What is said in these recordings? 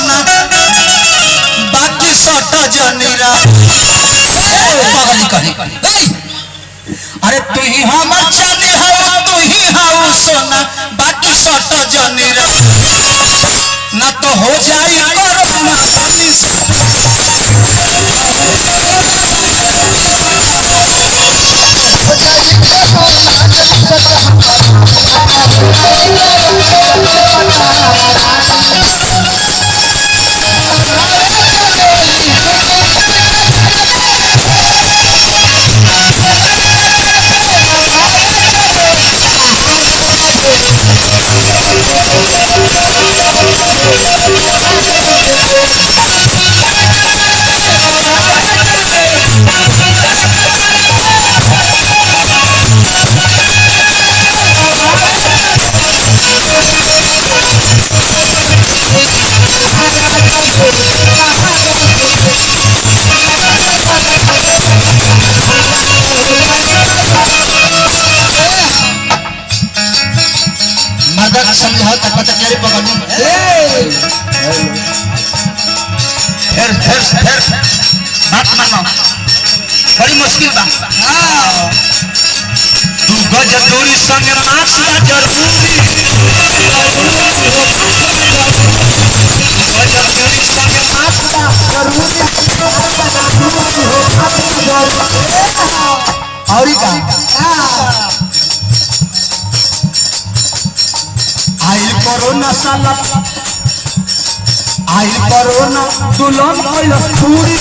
सोना, बाकी सट जनीरा पगली कहीं। अरे तू ही हमर चांदी हौ, तू ही हौ सोना, बाकी सट जनीरा ना तो हो जाई कोरोना। मर्दा का समझाओ तो पता चले पकड़। फिर फिर फिर बात मानो, बड़ी मुश्किल बा। तू गज दूरी संग मासला जरूरी, गज दूरी संग मासला जरूरी। और का आइल कोरोना साला, आइल कोरोना दुल्हन भइल पूरी,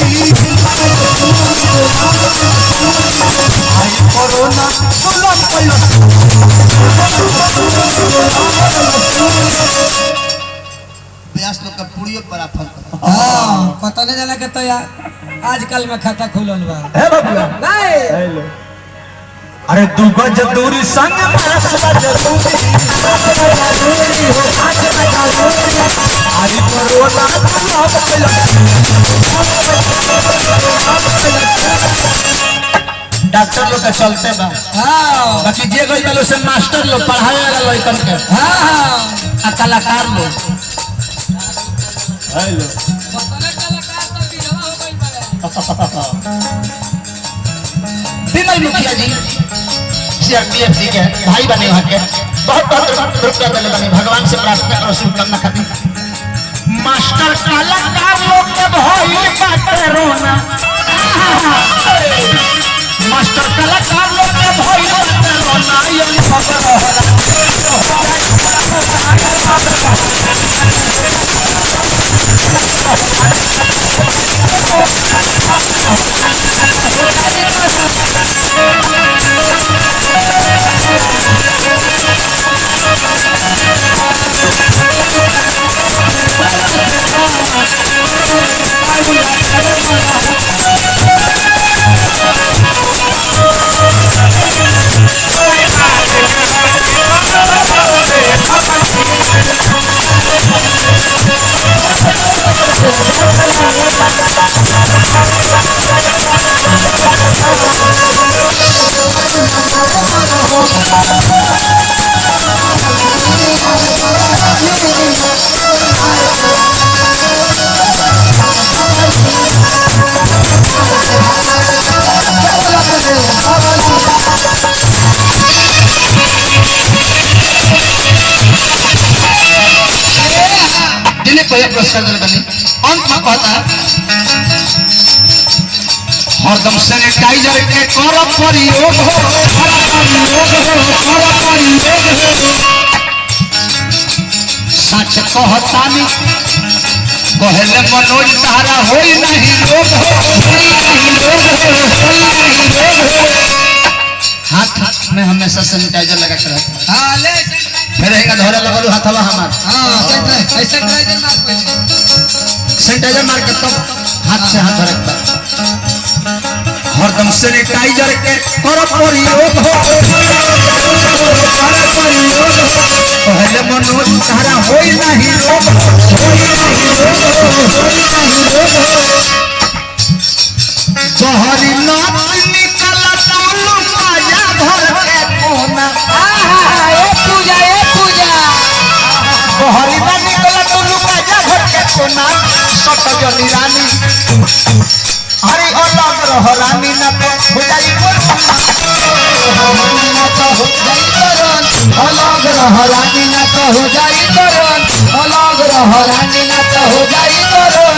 आइल कोरोना दुल्हन भइल। ब्यास लोग का पूरियो पर आफत। हाँ, पता नहीं चला के तो यार आजकल में खाता खुलल बा। हे बबुआ नहीं, अरे दू गज दूरी संग मासला जरूरी, आई कोरोना दुल्हन भइल। डॉक्टर लोग का चलते बा, हाँ बाकी जे गई बा से मास्टर लोग पढ़ावे वाला लइकन के, हाँ हाँ, आ कलाकार लोग। हेलो विमल मुखिया जी सीआरपीएफ जी के भाई बने वहाँ के, बहुत बहुत रुपया दिले बने। भगवान से प्रार्थना करो शुभकामना खातिर। मास्टर कलाकार लोग के भइल बा कोरोना, मास्टर कलाकार लोग के भइल बा कोरोना। यो दिलीप भैया पुरस्कार दिले बनी। अंत में कहता हरदम सैनिटाइजर के कर प्रयोग हो, सच कहतानी कहले मनोज तारा होई नहीं रोग हो, हाथ में हमेशा सैनिटाइजर लगा के रख। हाँ ले, फिर रहेगा धोरा लगल हाथवा हमार। हाँ सैनिटाइजर मार पहले, सैनिटाइजर मार के तब हाथ से हाथ रखता। हरदम सैनिटाइजर के कर प्रयोग हो, पहले मनोज तारा होई नहीं रोग, बहरी नाच निकल टुल्लू माया भर के कोना, आहा ए पूजा ए पूजा, बहरी नाच निकल टुल्लू माया भर के कोना। सट जनी रानी अरे अलग रह रानी ना तो हो जाई कोरोना। रानी ना तो हो जाई करन, अलग रह रानी ना तो हो जाई करन, अलग रह रानी ना तो हो जाई करन।